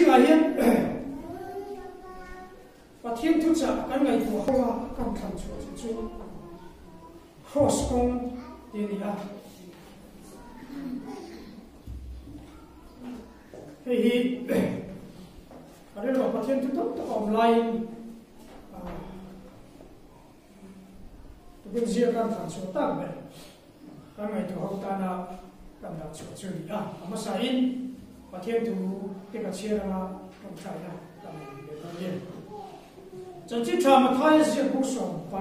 zingah hian Pathian thuchah kan ngaihtuah ho a, kan thlan chhuah chu chu Kraws kawng tih a ni a. Hei hi ka rilruah Pathian thu tam tak a awm laiin tukin zia kan thlan chhuah tak ber kan ngaihtuah ho tana kan dah chhuah chu a ni a. A hmasain Pathian thu te ka chhiar anga tawngtaina kan nei ve dawn a ni. Chanchin tha Mathaia ziak buk 16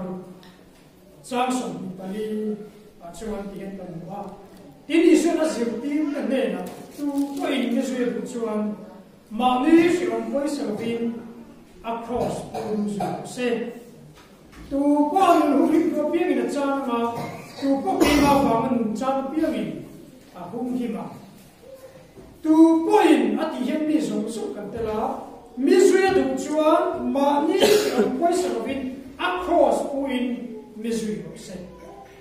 chang 24 ah chuan ti hian kan hmu a. Tin Isuan a zirtir te hnenah tu pawhin mi zui a duh chuan mahni hriawm pawisa lovin a kraws pum zui rawh se. Tu pawh a nun hum him tu apiangin a chang anga, tu pawh keimah vanga nun chang apiangin a hum him ang. Tu pawhin a tih hian mi zawng zawng kan tel a, mi zui a duh chuan mahni hriawm pawisa lovin a kraws puin mi zui rawh se.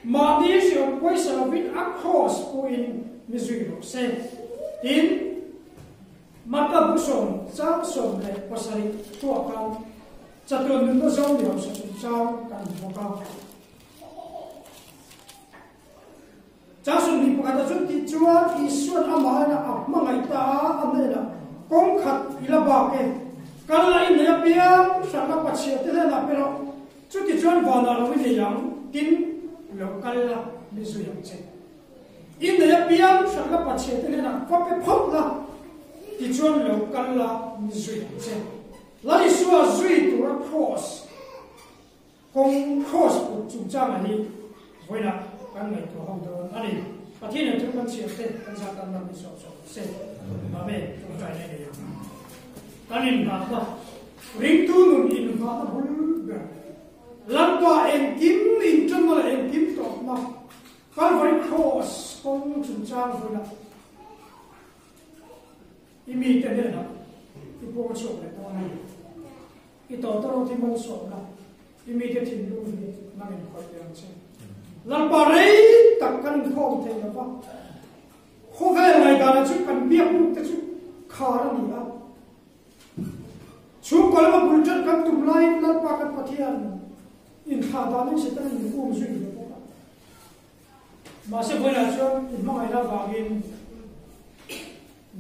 Mahni hriawm pawisa lovin a kraws puin mi zui rawh se. Tin, Marka bu sawm chang 17 thuah khan chatuan nunna zawng ni hausa chungchang kan hmu bawk a. Chang 21 ah chuan tih chuan Isuan amah ena a hmangaih ta a, a hnenah, Kawng khat i la bak e, kal la i nei apiang hranna pachhia te hnenah pe rawh, chuti chuan vanah lo i nei ang, tin lo kal la mi zui ang che. I nei apiang hranna pachhia te hnenah va pe phawt la, tichuan lo kal la mi zui ang che. Lal Isua zui tura kraws. Kawng Kraws put chungchangah hi vawiinah kan ngaihtuah ho dawn a ni. Pathian hian thu kan chhiar te kan zat tan lam hi sawp sawp se. Amen. Tawngtai nei nei ang. Kan inngahna, ringtu nun inngahna bul ber, Lalpa engkim inṭanna leh engkim tawpna, Calvary Cross kawng chungchang vawiinah i mite hnenah i puang chhuak leh dawn a ni. I tawtawrawt hi malsawmna, i mite thinlung hi nang in khawih ve ang che. Lalpa rei tak kan inkhawm thei lo va, khawvel ngaihdanah chu kan biak buk te chu khar a ni a. Chhungkaw lama bul ṭan kan tum laiin Lalpa kan Pathian inthlah danin Satan in um zui ve bawk a. Mahse vawilah chuan i hmangaihna avangin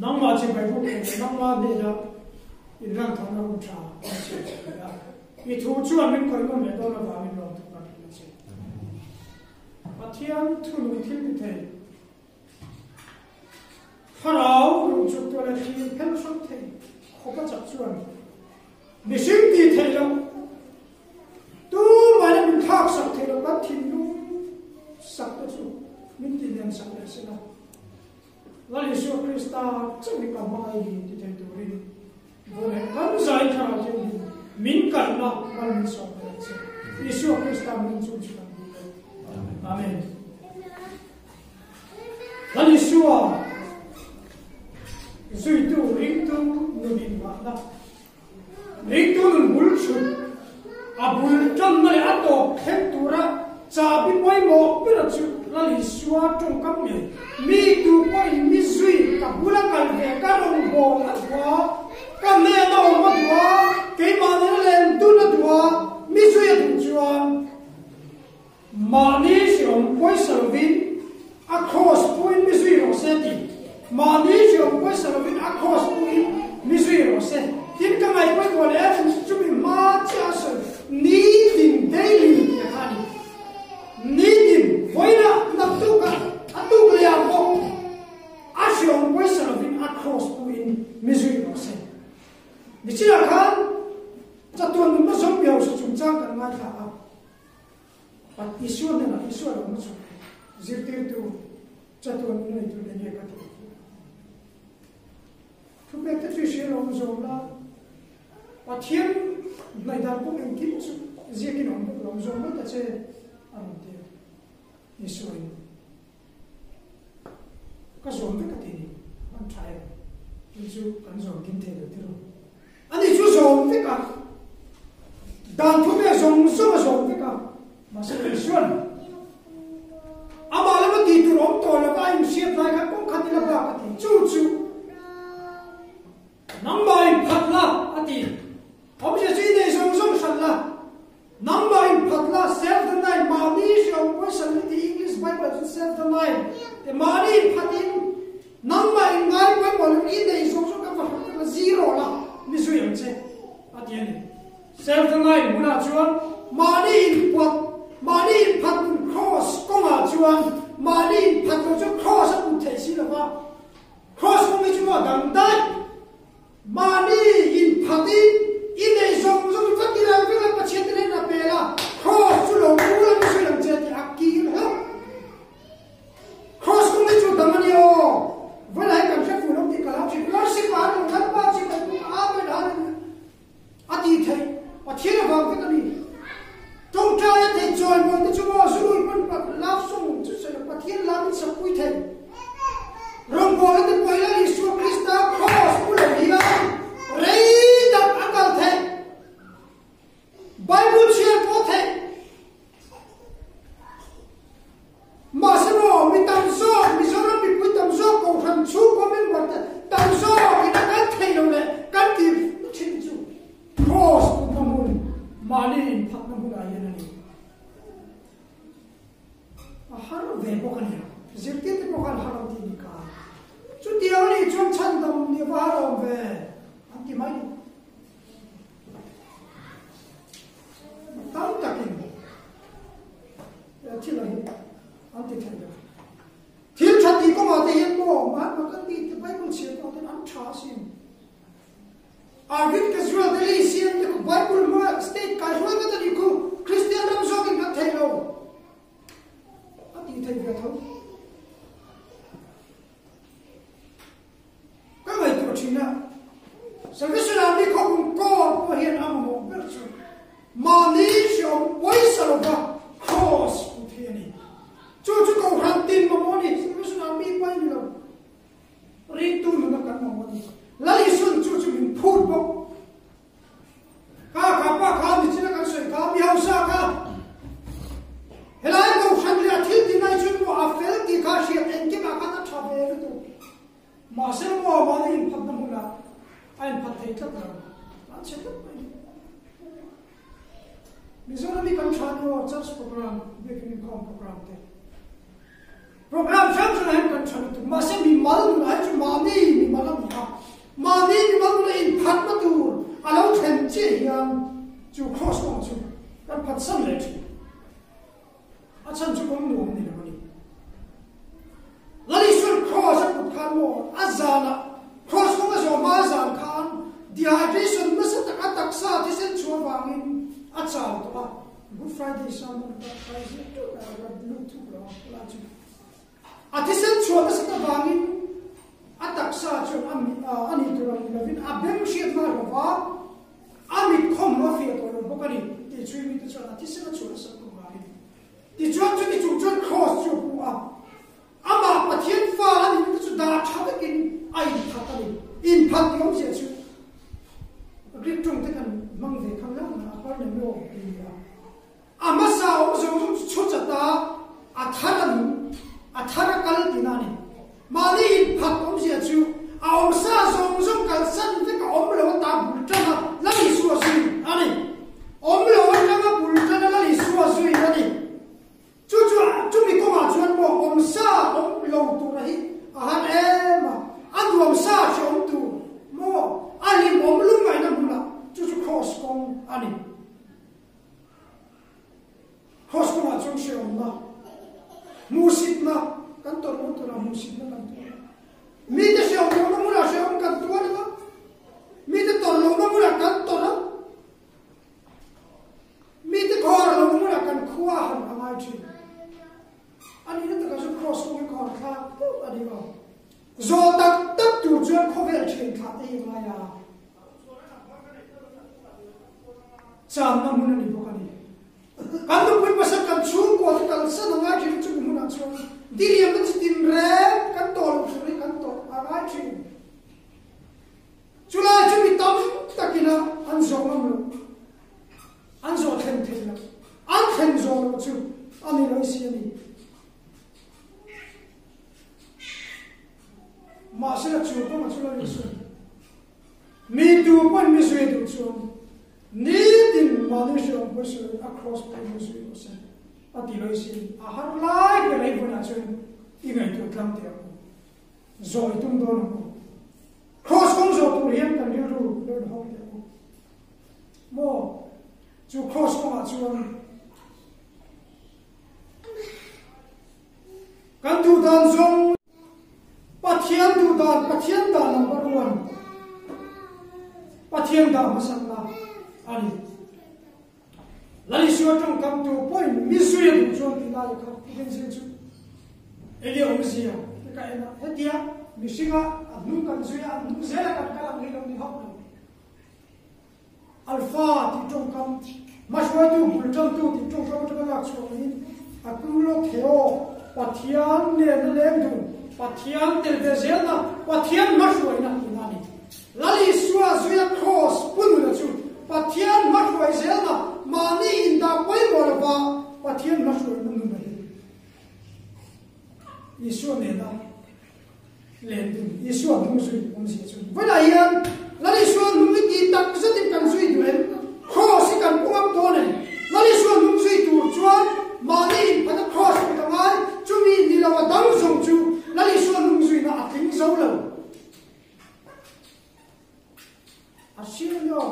nangmah chibai buk thei leh nangmah hnenah inrangthawhna hun tha kan siam chho leh a. I thu chuan min khawih nawn leh dawn avangin lawmthu kan hrilh a che. Pathian thunung thil ti thei, thlarau lungchuk tuah leh thil phel hrang thei khawpa chak chuan mihring ti thei loh, Tumah in min thlak sak thei lo, kan thinlung sak te chu min ti lian sak leh sin a. Lal Isua Krista chauh hi ka hmangaih hi ti thei turin vawneh kan zai thlarau thiang hi min kalhna mal min sawm leh ang che. Isua Krista min chung chu kan dil e. Amen. Lal Isua zuitu ringtu nun inngahna Ringtu nun bul chhut, a bul tanna leh a tawp thleng tura chahbi pawimawh bera chu Lal Isua tawngkam ngei. Mi tu pawhin mi zui ka bula kal ve ka rawngbâwl a duh a, ka hnen a awm a duh a, keimah nena len dun a duh a, mi zui a duh chuan Mahni hreawm pawisa lovin a kraws puin mi zui rawh se tih. Mahni hreawm pawisa lovin a kraws puin mi zui rawh se. Tin ka ngaih pawimawh leh em chumi hma chiah a sawi nitin daily tih a kha a ni. Nitin vawiinah naktukah a tuk leh ah pawh a hreawm pawisa lovin a kraws puin mi zui rawh se. Nichinah khan chatuan nunna zawng mi hausa chungchang kan ngaithla a. Pat Isua hnenah Isua lo hmu chhuak zirtirtu chatuan min nei tur enge ka tih tih a. Thupek te chu i hria lo zawm la, Pathian hnaihdan pawh engkim chu ziakin awm vek lo zawm mai ta che a rawn ti a. Isua in ka zawm vek a ti ni, an tha em? Chu chu kan zawm kim thei lo tiraw? Ani chu zawm vek a, dan thu ve zawng zawng a zawm vek a, mahse Isuan amah lama tih tur awm tawh lova a inhriat lai khan kawng khat ila bak a ti. Chu chu Nangmah in phat la, a ti. Awmzia chu i nei zawng zawng hran la. Nangmah in phat la, self deny, mahni hriam pawisa ni ti English Bible ah chuan self deny te mahni in phat in nangmah in ngai pawimawh lo i nei zawng zawng ka va hran vek la, zero la, mi zui ang che, a ti a ni. Self deny hmunah chuan mahni in phat, mahni in phat nun cross kawngah chuan mahni in phat lo chu cross a put theih si lova, Cross kawng hi chu maw dang daih. Mahni inphat in i nei zawng zawng i vak i ral vek a, Pathian te nen a pel a, Cross chu lo bul a ni zui ang che tih a kir hlauh. Cross kawng hi chu dang a nia aw. Vawilah hi kan hre fuh lo tih ka lau thin. Worship ah an lo Lalpa chi kan tum a, Amen Hallelujah a tih theih. Pathian avang vek a ni. Tawngtai a theih chawimawi te chu maw zurui pawn love song chu sawi lo Pathian lam in sakpui thei. Rawngbawlna te pawh hian Isua Krista Kraws pu lo hian rei tak a kal theih. Bible chhiar pawh theih. Mahse maw mi tam zawk, Mizoram mipui tam zawk Kohhran chhungkaw member te tam zawk in a kal thei lo leh kan tih thin chu Kraws putna hmun, mahni inphatna hmunah hian a ni. A har ve bawk a nia. Zirtir te pawh khan har an tih ni ka. Chutiang a nih chuan chhandam ni va har awm ve an ti mai. Tam takin thil a hi an ti thei lo. Thil tha tih kawngah te hian maw Mahatma Gandhi te Bible chhiar pawh ten an tha asin. Arvind Kejriwal Delhi CM te khu Bible hmanga state kaihruai vat a nih khu Kristian ram zawkin kan thei lo a tih theih ve tho. Ka ngaihtuah thin a, Salvation Army khawpum kawr pawh hian a mamawh ber chu mahni hreawm pawisa lova cross put hi a ni. Chu chu Kohhran tin mamawh a ni, Salvation Army pawh a ni lo. Ringtu nuna kan mamawh a ni. Lal Isuan chu chu min phut bawk. Kha kha pa kha nichin a kan sawi kha mi hausa kha helai kohhran leh a thil ti nai chuan maw a fel tih kha hriat engkim ah khan a tha ve lutuk. Mahse maw mahni inphatna hmunah a inphat thei tlat lo. An chhe tlat mai ni. Mizoram hi kan tha ni aw church program biakin inkhawm program te. Program hrang hrang ah hian kan tha lutuk mahse mimal nunah hi chu mahni mimal a ni a, mahni mimal nunah inphatna tur a lo thlen chiah hian chu cross kawng chu kan phatsan leh thin. A chhan chu kawng nuam ni lo a ni. Lal Isuan cross a kut khan maw a zanah cross kawng a zawh hma a zan khan dehydration nasa tak a taksa thisen chhuah vangin a chau tawh a. Good Friday sermon ka kai ziah teuh mai a, rawn lut thuk lo a khawlai chu. A thisen chhuah nasat avangin a taksa chuan a mit a nih tur ang ni lovin a beng hriat hma lo va, a mit khawm a fiah tawh lo bawk a ni tih chhui mite chuan a thisen a chhuah nasat bawk avangin. Tichuan chuti chung chuan Cross chu a pu a, amah Pathian fa a nih te chu dah tha vekin a inphat a ni. Inphat tih awmzia chu Greek tawng te kan hmang ve kha lang a parnamio ti a. A hmasa awm zawng zawng chu chhu chat a, a thar a nung, a thar a kal tihna a ni. Mahni inphat awmzia chu a awmsa zawng zawng kalsan vek a awm lo ata bul tan a Lal Isua zui a ni. Awm lo atanga bul tan a Lal Isua zui a ni. Chu chu chumi kawngah chuan maw awmsa awm lo tura hi a har em a, a nuamsa hreawm tur maw a hlimawm lungngaihna hmunah chu chu Kraws kawng a ni. Kraws kawngah chuan hreawmna, hmuhsitna kan tawrh lo tura hmuhsitna kan tuar a, mite hreawm lohna hmunah hreawm kan tuar a, mite tawrh lohna hmunah kan tawrh a, Mite khawr a lo hmunah kan khua han a ngai thin. A nihna takah chuan Kraws kawng hi khawr thlak deuh a ni aw. Zawh tak tak tur chuan khawvel thian thlah te hi a ngai a. Chamna hmun a ni bawk a ni. Kan nupui pasal kan chhungkua te kalsan a ngai thin a chumi hmunah chuan diriamna chi tinreng kan tawh loh tur hi kan tawh a ngai thin. Chulai chu mi tam takin a an zawh ngam loh, an zawh thlen thei loh, an thlen zawh loh chu a ni lo si a ni. Mahsela chu kawngah chu lo insawi. Tu pawn mi zui duh chuan nitin mahni hriam pawisa a cross pawh mi zui rawh se a ti lawih si. A har lai ber ei vawnah chuan i ngaihtuah tlang teh ang u. Zawh i tum dawn ang u. Cross kawng zawh tur hian kan rilru lo inhawng teh ang u. Maw? Chu cross kawngah chuan kan duh dan zawng Pathian duh dan, Pathian dan number one, Pathian dah hmasakna a ni. Lal Isua tawngkam tu pawhin mi zui a duh chuan tih lai kha Pathian zir chu enge awmzia te ka en a, hetia mihringa a hnung kan zui a, a hnung zela kan kal ang hi lo ni hauh lo. Alpha tih tawngkam, hmahruaitu bul tantu tih tawngkam atanga lak chhuah niin a Kulo Theo, Pathian nena leng dun, Pathian tel ve zelna, Pathian hmahruaina tihna a ni. Lal Isua zuia Kraws pununa chu Pathian hmahruai zelna, mahni indah pawimawh lova Pathian hmahruaina nun a ni. Isua nena Len dun Isua hnung zui awmzia chu vawilah hian Lal Isua hnung i ti tak zetin kan zui duh em? Kraws hi kan pung ap dawn em? Lal Isua hnung zui tur chuan mahni inphat a kraws put a ngai, chumi ni lo a dang zawng chu Lal Isua hnung zuina a tling zo lo. A hriat nia,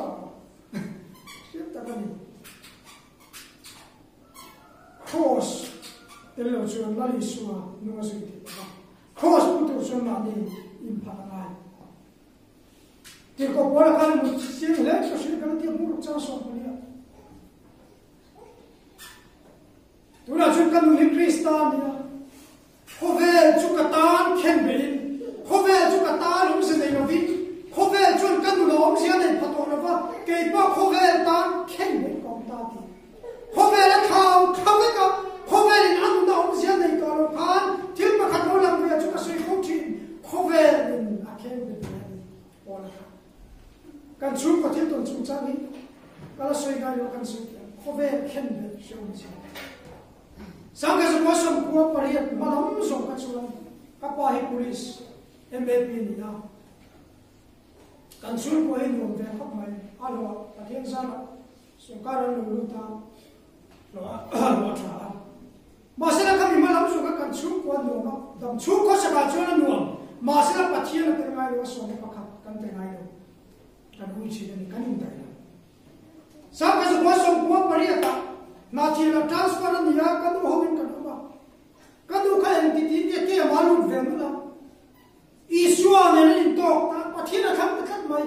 hriat tak a ni. Kraws tel lo chuan Lal Isua hnung a zui theih lo va. Kraws pu tur chuan mahni inphat a ngai. Tirhkoh Paula khan mut chiang hle chu hrilh kan tia hmur chang sawm pali a. Tunah chuan ka nun hi Krista a ni a. Khawvel chu ka tan khen behin, khawvel chu ka tan awmze nei lovin, khawvel chuan ka nun a awmzia nei pha tawh lova, kei pawh khawvel tan khen behin ka awm ta ti. Khawvel a thau thla vek a, khawvelin a nun a awmzia nei tawh lo khan thil pakhat lo lang ve chu ka sawi fo thin, khawvelin a khen bet ve a ni pawl a kha. Kan chhungkaw thil tawn chungchang hi ka la sawi ngai lo kan sawi teh ang, khawvel khen bet hrehawm zia. Sangha zakua 98 hma lam zawng kha chuan ka pa hi police MAP a ni a, kan chhungkua hi nuam ve khawp mai, a hlawh Pathian zarah sawrkar an lo lut a, hlawh a tha a. Mahsela kha mi hma lam zawng kha kan chhungkua a nuam a, dam chhung khawsakah chuan a nuam, mahsela Pathian a tel ngai lo a, 11 kan pe ngai lo, kan ui thin a ni, kan indaih lo. Sangha zakua 98 ah Hnahthial ah transfer a ni a, ka nu ho in kan awm a. Ka nu kha eng ti ti nge ke ama lut ve nulh a. Isua nen an intawk ta, Pathian a thlang ta tlat mai.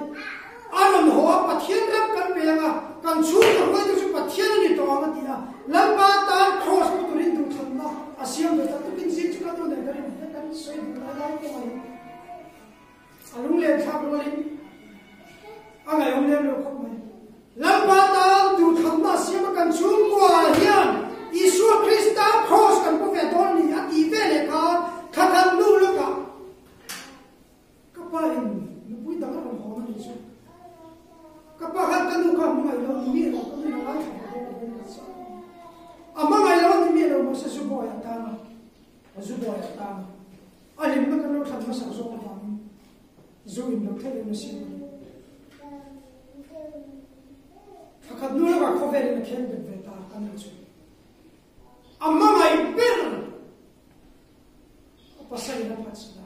A rawn haw a, Pathian ram kan pe ang a, kan chhungkaw hruaitu chu Pathian a ni tawh ang a ti a. Lalpa tan kraws pu turin duhthlanna a siam ve ta. Tukin zing chu ka nu nen kan inhne kan sawi duh lai lai pawh a ni. A lunglen thlak rualin a ngaihawm lem lo khawp mai. Lalpa tan duhthamna a siam a, kan chhungkua hian Isua Krista kraws kan pu ve dawn ni a tih ve leh khan thla khat hnu lawkah ka pa in nupui dang a rawn hawn a nih chu. Ka pa khan ka nu kha a hmangaih lo ni miah lo, ka nu in a ngaithla ve bawk a vawi khat chiah. A hmangaih lo a ni miah lo, mahse zu bawi a tang a, zu bawi a tang a. A hlimna kan lo thlan hmasak zawk avangin zu in lo theih em a siam a ni. Thla khat hnu lawkah khawvelin a khen bet ve ta kan ni chu. A hmangaih ber a pasalin a phatsan a.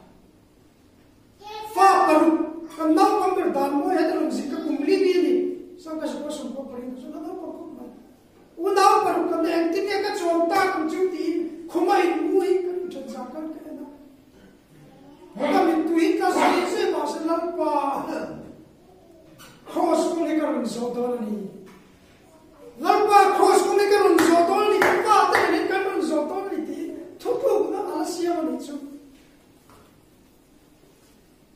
Fa paruk kan naupang ber dan mawi heta rawn zik ka kum li mi a ni. Sangka sikua sawmkua pariat a chuan a naupang khawp mai. Unau paruk kan eng tin nge ka chawm tak ang chu tiin khuma in mu hi kan inthen zah khan ka en a. Ka mittui hi ka zui zui mahse Lalpa Kraws kawng hi ka rawn zawh dawn a ni. Lalpa Kraws kawng hi ka rawn zawh dawn a ni, ka pa te nen hian kan rawn zawh dawn a ni tiin thutlukna a la siam a nih chu.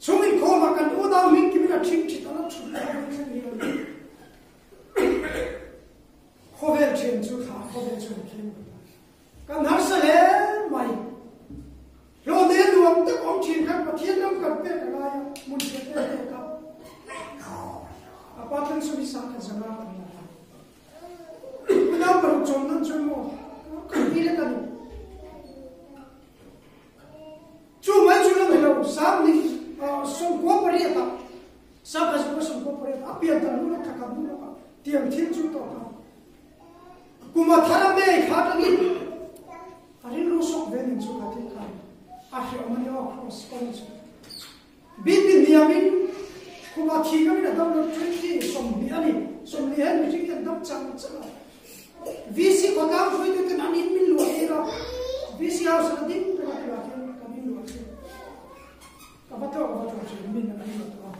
Chung inkhawmah kan unau hming kimin a ṭhing ṭhit a la ṭhut a la thleng hi a ni. Khawvel ṭhian chu thla khawvel chuan a thleng ta. Kan harsa hle mai. Hlawhne nuam tak awm ṭhin khan Pathian ram kan pek a ngai a, hmun hriat em em kha. A pa thleng sawn hi sang khat zanga kan la a. Unau paruk chawm nan chuan maw kan ti lek a ni. Chu mai chu la ni lo, 28 ah. zirna 98 a pian thar hnu lawk thla khat hnu lawkah tiang thil chu tawk a. Kum a thar a May kha atangin a rilru sawk ve nen chu kha thil khan a hrehawm a ni aw cross kawng chu. BP hniamin kum a thi ngawin a dam lo 20 20 a ni. 20 hian mihring hi an dam chang chang a. VC khawtlang hruaituten an in min luah tir a, VC house a ding reng a tilai hian kan in luah chu ka va tawk a va tawk thin min an luah tawh a.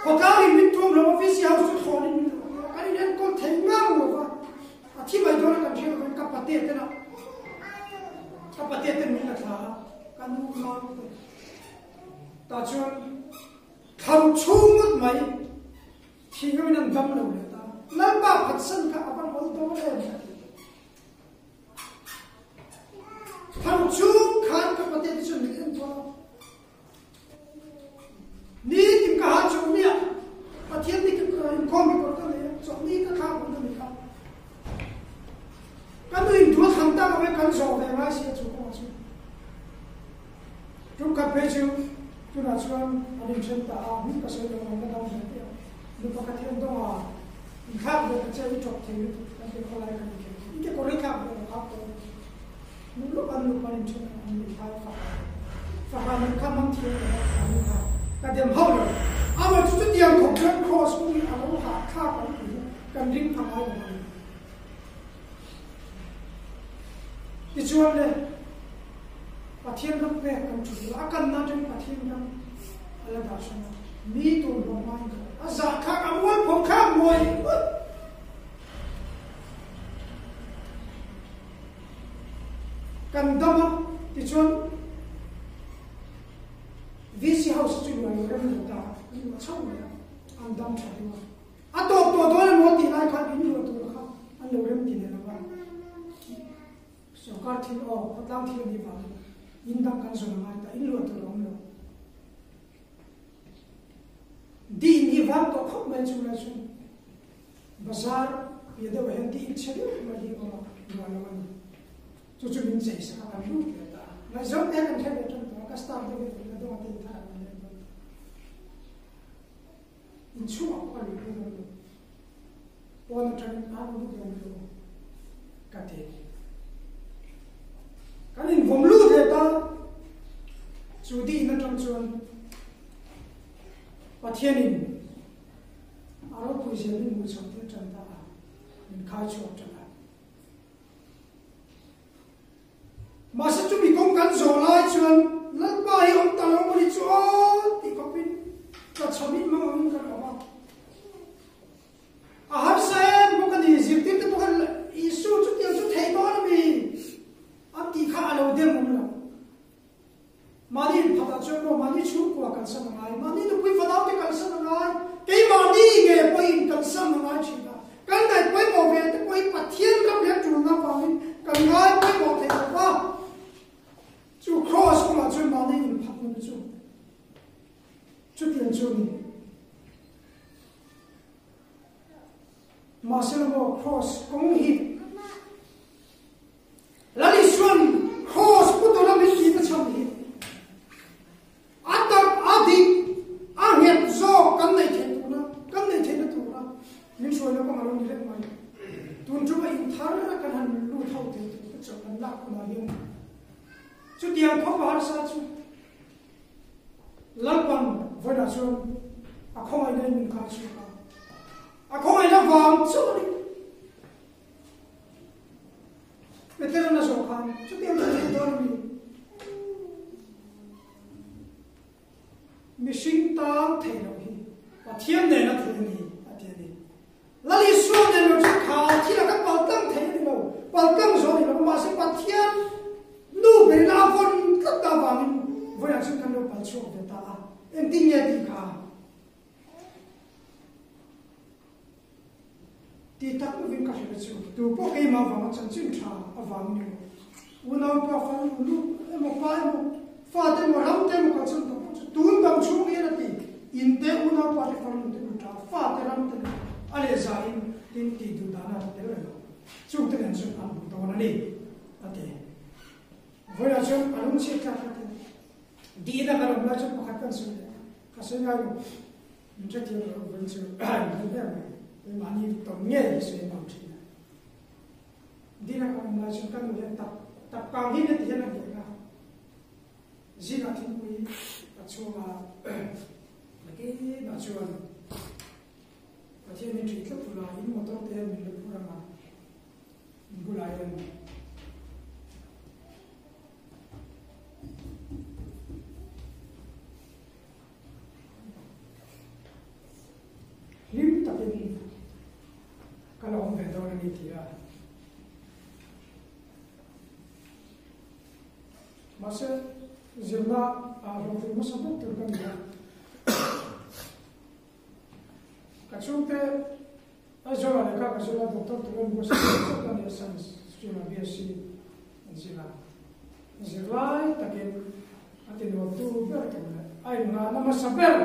Khawtlang in min tuam lo a, VC house chu thawn in min luah tir a, kan in enkawl thei ngang lo va, a thi mai dawn a kan hriat avangin ka pate ten a ka pate ten min la thla a, ka nu nau te tah chuan thlam chhung ngawt mai. Thingawin an dam lo leh ta. Lalpa phatsan kha a va ngawl dawn em ka ti. Thau chung khan ka pate te chuan min en thaw a. Ni tin ka ha chawlhni ah Pathian ni ka inkhawm hi kawr ka nei a, chawlhni ka thlak hun a ni kha. Ka nu in duat han tak avei kan zawh ve ngai si a chu kawngah chu. Tum khat phei chu tunah chuan an inthen ta a, hming ka sawi lo ang ka dam ve teh a, nu pakhat hi an dawng a, inthlak ve ta che i tawp thei lutuk kan ti khawlai kan inkhel thei, i kekawr i thlak ve lo khak tawh nu lawk an nupa an inthen a, an inthai fak a, fahran an kha hmang thiam lo a, an kha ka dem hauh lo, amah chu chutiang khawp chuan cross kawng hi a lo hahthlak ang tih hi kan ring pha ngai lo a ni. Tichuan le, Pathian ram pek kan ṭhu lo, a kanna aṭangin Pathian ram a la dah hran a, mi tur hlawm hmain kha a zahthlak, a mualpho thlak muai ngawt. Kan dam a, tichuan VC House chu luai rem lo ta, an luah chho mai a, an dam ṭha deuh a. A tawp tawh dawn emaw tih lai khan in luah tur kha an lo rem ti leh lo va. Sorkar thil aw, khawtlang thil a nih vangin in dang kan zawn a ngai ta, in luah tur a awm lo. Di in hi vang tawh khawp mai chu lai chu bazar piah deuhah hian di in chhe deuh mai hi a awm a, luah lo a ni. Chu chu min chei sak a, kan lut leh ta a. Ngaihzawng te hian kan hre ve tan tawh a, ka star deuh hi ka dawng a te in thar ang an leng dawn tawh. Inchhungah pawh a lut dawn lo. Pawn atangin a lut dawn lo ka ti. Kan invawm lut leh ta. Chu dihna atang chuan Pathianin a ropui zia min hmuh chhoh tir tan ta a, min khai chhuak tan a. Mahse chumi kawng kan zawh lai chuan Lalpa hi awm ta lo maw ni chu aw tih khawpin tlachhamin hmang angin kan awm a. A harsa em bawk a ni, zirtirte pawh khan Isu chutiang chu thei dawn a mi an tih kha a lo dem awm lo. Mahni inphatah chuan maw mahni chhungkua kalsan a ngai, mahni nupui fanaute kalsan a ngai, keimahni nge pawhin kalsan a ngai thin a, kan ngaih pawimawh ve te pawhin Pathian ram leh tulna avangin kan ngai pawimawh thei lo va, chu kraws kawngah chuan mahni inphat nun chu chutiang chu a ni. Mahse maw kraws kawng hi Lal Isuan Kraws pu tura min tih te chhan hi a tak a dik a nghet zawk kan neih theih tuna kan neih theihna tura min hruaina kawng a lo ni reng mai. Tun tuma in thar kan han lut ho thei tur te chuan kan lak hunah hian chutiang khawp a harsa chu Lalpan vawiinah chuan a khawngaihna in min khai chhuak a, a khawngaihna vang chu a ni. Veteran a zawh khan chutiang chu thei dawn a mi? Mihring tan thei loh hi Pathian nen a thei a ni a ti a ni. Lal Isua nen lo chu kha thil a kan paltlang thei a ni lo, paltlang zawh a ni lo, mahse Pathian nu berin a vawn tlat avangin vawiah chuan kan lo pal chhuak ve ta a, engtin nge tih kha? Ti tak lovin ka hrilh chu, tu pawh keimah vanga chanchin tha avangin emaw, unaupa fal lu emaw, pa emaw, fate emaw, ramte emaw kalsan tawh pawh chu tun dam chhung hian a ti, inte unaupa te fal nute nu tha, fate ramte nu a leh zahin tin tih duh dana a tel reng ang. Chungte nen chuan an hmu dawn a ni, a ti. Vawiinah chuan a lungchhiat thlak tlat in, dihna kan awm lai chuan pakhat kan sawi leh a, ka sawi ngai lo. Min hrethiam loh veng chu in hre em mai. Keimahni tawm ngei hi sawi a nuam thin a. Dina ka awm lai chuan ka nu hian tap tap kang hi na ti hian a hnek a. Zingah thingpui ka chhung a, nakinah chuan Pathian hi ṭih tlat ula, in motor te hian min la phur ang a, in bulah hian Hlim takin ka la awm ve dawn a ni ti a. Mahse, zirna ah hlawhtling hmasa ber tur ka ni a. Ka chhungte Aizawl ah lehkha ka zir a, doctor tur an buatsaih chauh chauh ka ni a, science stream ah BSc an zir a. Zirlai takin a ti nuamtu ber tur leh a innghahna hmasa ber,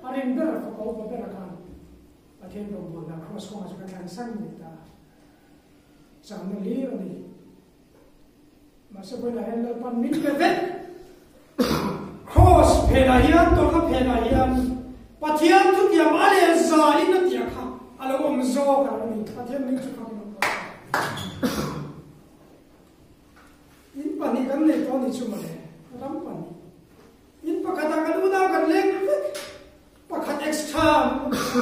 a rin ber, fapa upa bera khan Pathian rawngbawlna Kraws kawngah chu ka thlansan ngei ta a. Changna lir a ni. Mahse vawiinah hian Lalpan min pe vek. Kraws phenah hian, tawrhna phenah hian Pathian thutiam a leh zain a tia kha a lo awm zawk a lo ni. Pathian min chu kha min awm tawh. In pahnih kan nei tawh a ni chu mawle, ram pahnih. In pakhatah kan unau kan leng vek, pakhat extra an awm chu.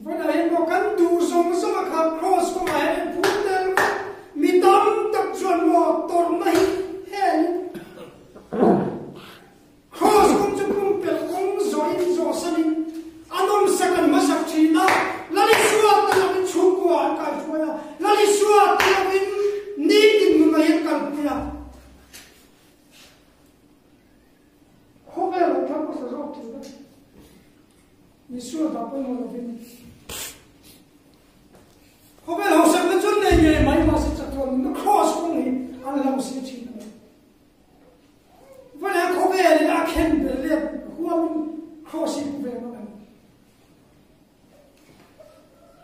Vawiinah hian maw kan duh zawng zawng a kha cross kawngah hian en phur tel vek, mi tam tak chuan maw tawrhna hi helin Kraws kawng chu pumpelh kawng zawhin zawhsanin a nawmsak an hmasak thin a, Lal Isua te lovin chhungkua an kaihruai a, Lal Isua te lovin nitin nunah hian kalpui a. Khawvel an thlang hmasa zawk thin a, Isua dah pawimawh lovin khawvel hausakna chu nei ngei mai mahse chatuan nunna kraws kawng hi an hlauh si thin a ni. Vawlei khawvel in a khen bel let huam in cross hi pu ve ngam em?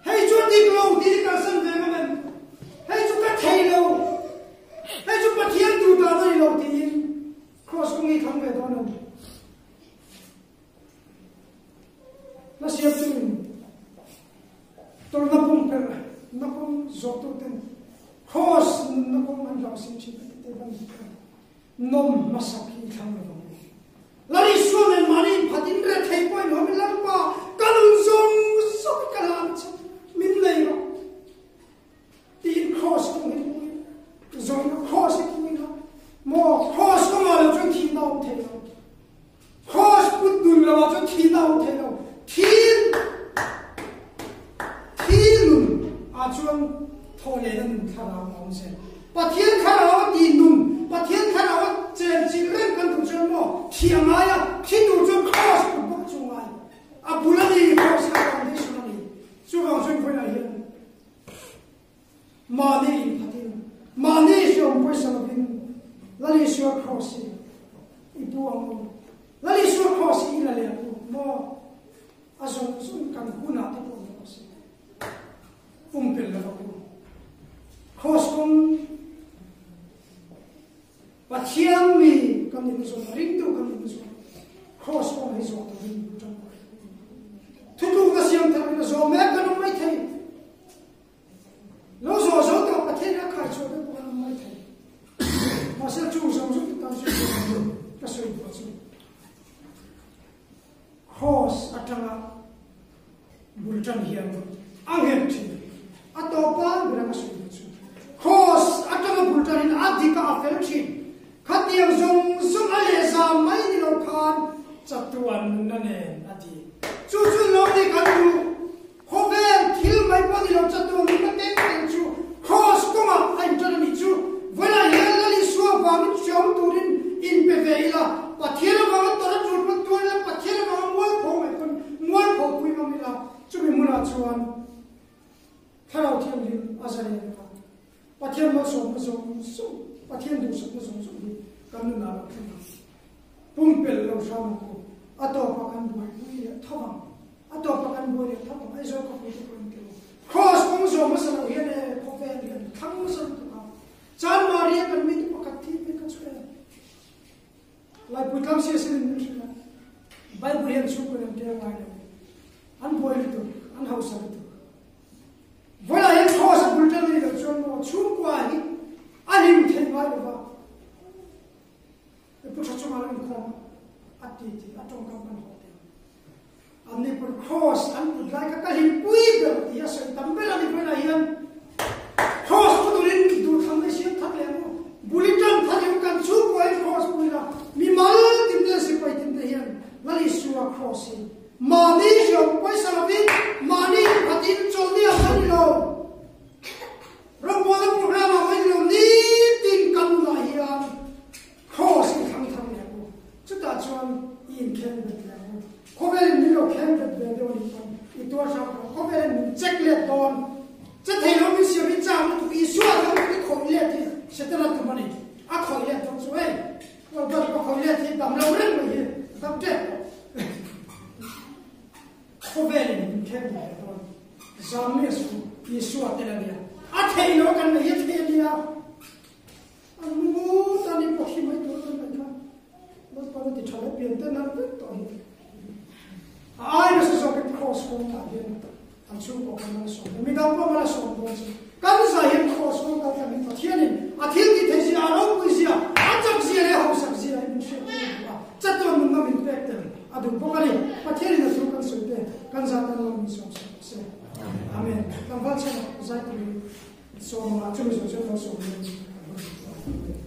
Hei chu a dik lo ti hi kalsan ve ngam em? Hei chu ka thei lo, hei chu Pathian duh dan a ni lo tiin cross kawng hi thlang ve dawn em? Hla siam chu in tawrhna pumper na kawng zawhtu ten cross na kawng an hlauh sin thin a ti te van khan nawm hmasak hi thlang lo vang u. Lal Isua nen mahni inphat in rethei pawh in awm in Lalpa ka nun zawng zawng ka hlan che min nei rawh tiin cross kawng hi pui zawng cross hi pui na maw cross kawngah lo chuan thihna awm thei lo. Kraws put dun lo ahcun thi na um thei lo. Thi thi nun ahcun thawhleh na nun thlarau a um zel. Pathian thlarau a ti nun, Pathian thlarau a chen chin reng kan duh chuan maw thi a ngai a, thi tur chuan kraws put bawk chu ngai. A bul a ni, kraws hi a foundation a ni. Chuvang chuan vawiinah hian Mahni inphatin, mahni hriawm pawisa lovin Lal Isua Kraws hi i pu ang u. Lal Isua Kraws hi i la leh ang u maw? A zawng zawng kan hunah te pawh ni rawh se. Pumpelh lo vak u. Kraws kawng Pathian mi kan nih na zawn, ringtu kan nih na zawn, Kraws kawng hi zawh turin bu tangkai. Thutlukna siam thar in a zawm mek kan awm mai thei. Lo zawh zo tawh Pathian a khai chhuah deuh pawh an awm mai thei. Mahse chung zawng zawng te tan sawi duh ang ka sawi duh a chu. Cross atanga bul tan hian a nghet thin. A tawpa ber a ka sawi duh chu. Cross atanga bul tan in a dik a a fel thin. Khatiang zawng zawng a lehzam mai ni lo khan chatuan nunna nen a ti. Chu chu lo ni kan duh. Khawvel thil mai pawh ni lo chatuan nunna teng teng chu Kraws kawngah a inṭan a nih chu. Vawilah hian Lal Isua vangin hriam turin inpe ve ila, Pathian avanga tawrh a ṭul pawn tuar ila, Pathian avanga mualpho mai pawn mualpho pui ngam ila, chumi hmunah chuan Thlarau Thianghlim a zalen a. Pathian malsawmna zawng zawng, Pathian duhsakna zawng zawng hi kan nunah a lo thleng ang. Pumpelh lo hram ang u. A tawpah kan buaipui leh tho ang. A tawpah kan buai leh tho ang. Aizawl khawpui te pawh in ti u. Kraws kawng zawh hmasa lo hian e khawvel hi an thlang hmasa lutuk a. Chan Maria kan mite pakhat thi phei kha chu e. Laipui tlang sia sin in min hrilh a. Bible hian chhungkaw in an tel ngai lo. An buai lutuk, an hausa lutuk. Vawilah hian cross a bul ṭan a nih loh chuan maw chhungkua hi a hlim thei ngai lo va. Pu ṭha chungah lo inkhawm a ti ti a ṭawngkam kan haw teh ang. An ni pawh cross an put lai kha ka hlimpui ber tih a sawi tam ber a ni vawilah hian cross pu turin duhthlam mai siam that leh ang u. Bul i ṭan that leh u kan chhungkua in cross pu ila mimal tin te sipai tin te hian Lal Isua cross hi Mahni hriam pawisa lovin mahni inphatin chawlhni ah mai ni lo, rawngbawlna program ah mai ni lo, nitin kan nunah hian Kraws i thlang thar leh ang u. Chutah chuan i inkheng bet leh ang u. Khawvelin min lo kheng bet ve deuh a nih pawn i tuar hrang hrang. Khawvelin min check let dawn. Che thei lo min siam i chak lutuk Isua dang i khawih let hi Setana tum a ni. A khawih let dawn chu hei. Robert ka khawih let hi dam lo reng mai hi dam tep tawh. Khawvelin min khen duh ve dawn. Zam mi su Isua tel a nia. A thei lo kan nei a thei a nia. An mu tan in pawh hi mai tur kan ngaih kha. Lalpan a ti tha leh pian te nal vek tawh hi. A ai nasa zawkin cross kawng ah hian an chhungkaw kan mal sawm dawn. Midang pawh mal a sawm dawn chu. Kan zai hian cross kawng kal tlang in Pathianin a thil tih theih zia, a ropui zia, a chak zia leh a hausak zia hi min hriat tir a duh a. Chatuan nunna min pek tel a duh bawk a ni. Pathianin a thu kan sawi te kan zah tan lo min sawm sak rawh se. Amen. Tlangval chhela zai turin sawm anga chumi zawh chuan lo sawm in kan hun tawh ang.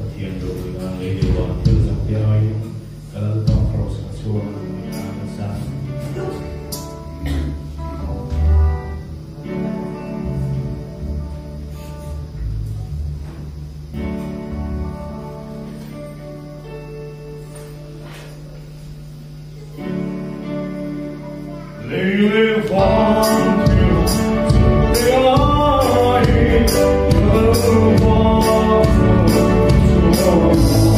Pathian ropui nan lei leh vang thil zak te aiin ka Lalpa Kraws ka chhuak a duh nia ka sa. Lei leh vang thil zak te aiin ka Lalpa Kraws ka chhuak a duh.